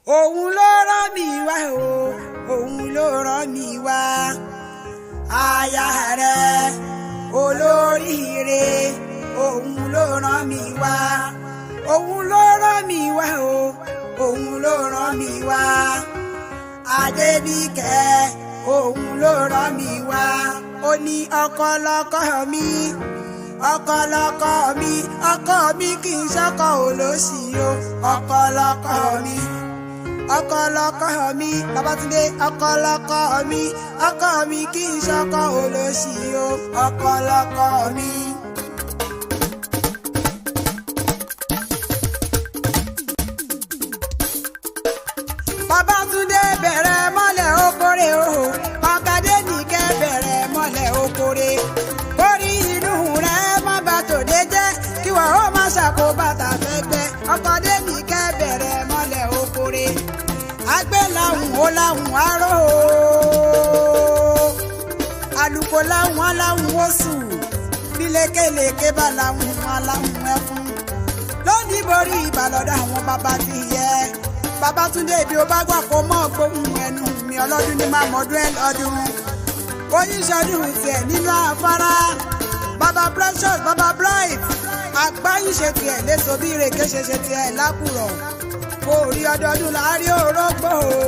Òun ló rán mi wá o, òun ló rán mi wá. Aya rẹ olóríire, òun ló rán mi wá. Òun ló rán mi wá o, òun ló rán mi wá. Adébíkẹ́, òun ló rán mi wá. Ó ní ọkọ lọkọ mi, ọkọ lọkọ mi, ọkọ mi kì í ṣọkọ olóṣì o, ọkọ lọkọ mi, ọkọ lọkọ mi, Babátúndé, ọkọ lọkọ mi, ọkọ mi kì í ṣọkọ olóṣì o, ọkọ lọkọ mi. Babátúndé bẹ̀rẹ̀ mọ́lẹ̀ okòrè o, ọ̀kadé nìkẹ́ bẹ̀rẹ̀ mọ́lẹ̀ okòrè. Orí inú rẹ̀ má bà tòde jẹ́, kí wọ́n ó má ṣàkóbàtà fẹ́gbẹ́. Ọ̀kadé nìkẹ́ bẹ̀rẹ̀ mọ́lẹ̀ okòrè. Àgbẹ̀ làwùn ó làwùn aró o. Àlùkò làwùn aláwùn ó sùn. Bí lékelèké bá làwùn aláwùn ẹfun. Lónìí borí ìbàlọ́dọ̀ àwọn bàbá ti yẹ. Babátúndé, ibi ó bá gbà kó mọ́ gbóhùn ẹnu mi, ọlọ́dún ní máa mọ́dún ẹ lọ́dún. Oníṣọdún tiẹ̀ nínú afárá. Bàbá Precious, Bàbá Bright, àgbáyé ṣe tiẹ̀ léso bí ìrèké ṣe ṣe tiẹ̀ lákùrọ̀. Kò rí ọdọọdún láàárín òrógbó o.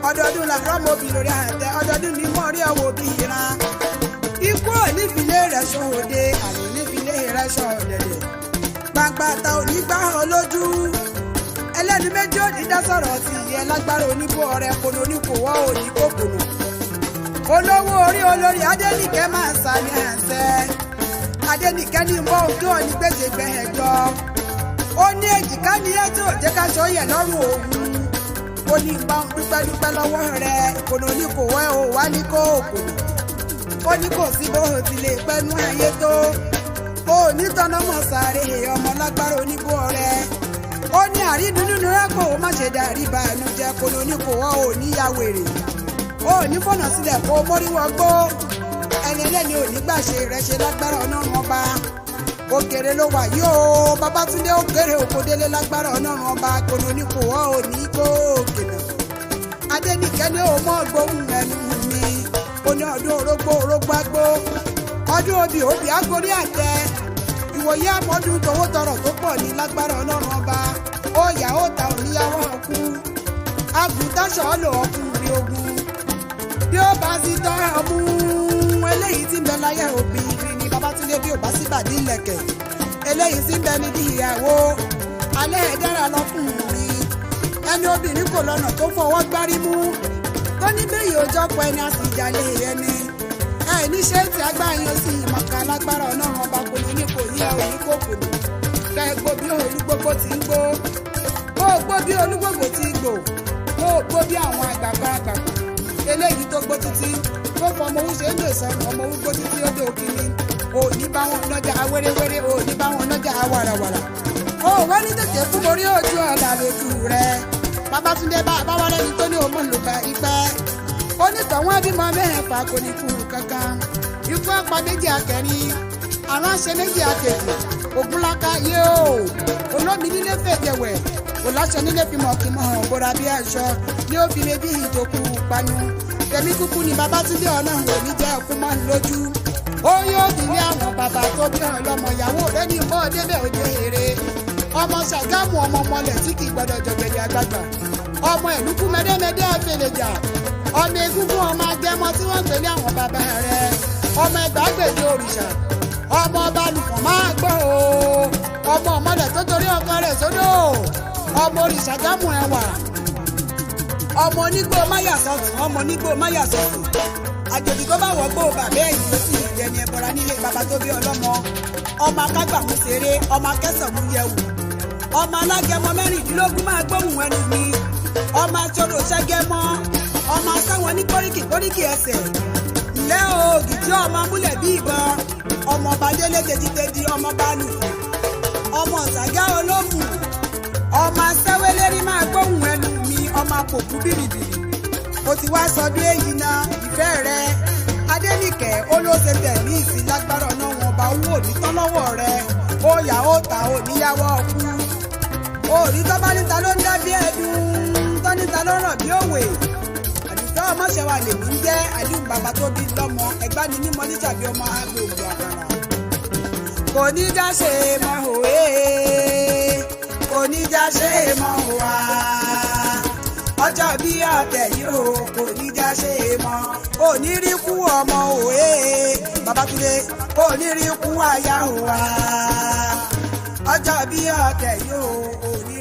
Ọdọọdún làárọ̀ mọ́bì lórí àtẹ, ọdọọdún ní mọ́ rí ọwọ́ bí ìran. Ikú ò ní filé rẹ̀ ṣòde, àrùn ní filé rẹ̀ ṣọ̀dẹ̀dẹ̀. Gbangba ta ò ní gbá ọ lójú, ẹlẹ́nu méjì ò ní dá sọ̀rọ̀ sí ìyẹn lágbára oníbó ọrẹ kònó oníkòwọ́ òní kòkòrò. Olówó orí olórí Adénìkẹ́ máa ń sàmì àṣẹ. Adénìkẹ́ ní bọ́ ojú òní gbèsè gbẹ̀ẹ́jọ. Ó ní èjìká ní ẹ́ tí ò jẹ́ ká ṣọ́ yẹ̀ lọ́rùn òun. Ó ní bá ń dúpẹ́ dúpẹ́ lọ́wọ́ rẹ̀, kònó oníkòwọ́ ẹ̀ ò wá ní kòkòrò. Ó ní kò sí bó ti lè pẹ́nu ayé tó. Ó ní tọ́nà mọ̀ sáré ọmọ lágbára oníbó ọrẹ. Ó ní àrídùnnú rẹ kó o má ṣe dàrí ìbànújẹ́, kó ló ní kó wọ́ ò ní ya wèrè, ó ní fọ̀nà sílẹ̀ kó o móríwọ́ gbó. Ẹni ẹlẹ́ni ò ní gbà ṣe rẹ̀ ṣe lágbára Ọlọ́run ọba. Òkèrè ló wà yóò Babátúndé, òkèrè òkòdélé lágbára Ọlọ́run ọba, kó ló ní kó wọ́ ò ní kó òkèlè. Adénìkẹ́ ní o mọ́ gbóhùn ẹnu mi. Ó ní ọdún orógbó orógbó agbó, ọdún obì obì agorí àtẹ, ìwòye àmọ́dún tòwó tọrọ tó pọ̀ ní lágbára Ọlọ́run ọba. Ó yà ó ta òníyàwó ọkú agùntàṣọ lò ọkùnrin ogun. Bí ó bá sí tọ́ ọmú eléyìí tí ń bẹ láyé obìnrin ni Babátúndé, bí ó bá sí bàdí ìlẹ̀kẹ̀ eléyìí tí ń bẹ nídìí ìyàwó alẹ́ ẹ̀ dára lọ́kùnrin. Ẹni obìnrin kò lọ́nà tó fọwọ́ gbárí mú tó ní bẹ́ẹ̀ yóò jọ́pọ̀ ẹni àtìjálẹ̀ ẹni ẹ ní ṣé tí agbáyé ó sì mọ̀ká lágbára Ọlọ́run ọba. Kò ní ní kò yẹ òní kò kò ní kẹ́ ẹ gbó bí olúgbogbo ti ń gbó, kó o gbó bí olúgbogbo ti ń gbò, kó o gbó bí àwọn àgbààgbà àgbààgbà eléyìí tó gbó títí tó fọmọ owó ṣe ń lò sọnù ọmọ owó gbó títí ó dé òkìní. Òní bá wọn lọ́jà wéréwéré, òní bá wọn lọ́jà wàràwàrà. Ó wọ́n ní tètè fún borí ojú ọ̀la lójú rẹ̀. Babátúndé bá bá wá lẹ́ni tó ní òun lò ipẹ́ onítọ̀wọ́n bímọ mẹ́ẹ̀fà kò ní kú kankan. Ikú apá méjì akẹrin, aránṣẹ́ méjì akejì, ògúnláka yóò olómi nílé fèjèwẹ̀, òláṣọ nílé fi mọ̀kìmọ̀ bóra bí aṣọ ní ó fi méjì ìtòkù panu. Tẹ̀mí kúkú ni Babátúndé, Ọlọ́run ò ní jẹ́ ẹkú mọ́ lójú. Ó yóò dìlé àwọn bàbá tó bí ọlọ́mọ ìyàwó rẹ̀ ní mọ́ débẹ̀ òde èrè. Ọmọ Ṣàgámù, ọmọ ọmọlẹ̀ tí kì í gbọdọ̀ jọ̀gẹ̀dẹ̀ àgbàgbà, ọmọ ìlúkú mẹ́dẹ́mẹ́dẹ́ àfẹlẹ̀jà, ọmọ egúngún, ọmọ agẹmọ tí wọ́n ń pè ní àwọn bàbá rẹ̀, ọmọ ẹgbàágbèje òrìṣà, ọmọ ọba lùfọ̀n máa gbọ́ o, ọmọ ọmọlẹ̀ tó torí ọkọ rẹ̀ sódò, ọmọ òrìṣà gámù ẹwà, ọmọ onígbò máyàsọ̀tún, ọmọ onígbò máyàsọ̀tún, àjòjì tó bá wọ̀ gbó bàbá ẹ̀yìn ló sì jẹni ẹbọra nílé bàbá tó bí ọlọ́mọ, ọmọ akágbàmú ṣeré, ọmọ akẹ́sànmú yẹ̀wù, ọmọ alágẹmọ 16 máa gbóhùn ẹnu mi, ọmọ aṣọ́rò ṣẹ́gẹ́mọ́, ọmọ asáwọn ní kóríkì kóríkì ẹsẹ̀ ńlẹ́ òògì tí ọmọ amúlẹ̀ bí ìbọn, ọmọ ọba délé tejiteji, ọmọ balùwẹ̀, ọmọ ọ̀sàgá olómù, ọmọ asẹ́wélérí máa gbóhùn ẹnu mi, ọmọ àpòkú bìrìbìrì. Ó ti wá sọdún èyí náà ìfẹ́ rẹ Adénìkẹ́ ó ló ṣe tẹ̀mí ìsìn lágbára ọ̀nà wọn bá owó òní tán lọ́wọ́ rẹ. Ó yà ó ta ò níyàwó ọkú òní tó bá níta ló ń dábí ẹdùn tó ní. lọ́rọ̀ bí òwe. Àdùfẹ́ ọmọṣẹ́wà lèmi ń jẹ́ àdùn bàbá tó bí lọ́mọ ẹ̀gbá ni mímọ́ ní tàbí ọmọ agbègbè àkàrà. Kò ní já ṣe mọ́ òwe, kò ní já ṣe mọ́ wá. Ọjọ́ bí ọ̀tẹ̀ yìí o, kò ní já ṣe mọ́. Òní rí kú ọmọ òwe, Babátúndé, òní rí kú aya òwa. Ọjọ́ bí ọ̀tẹ̀ yìí o, òní.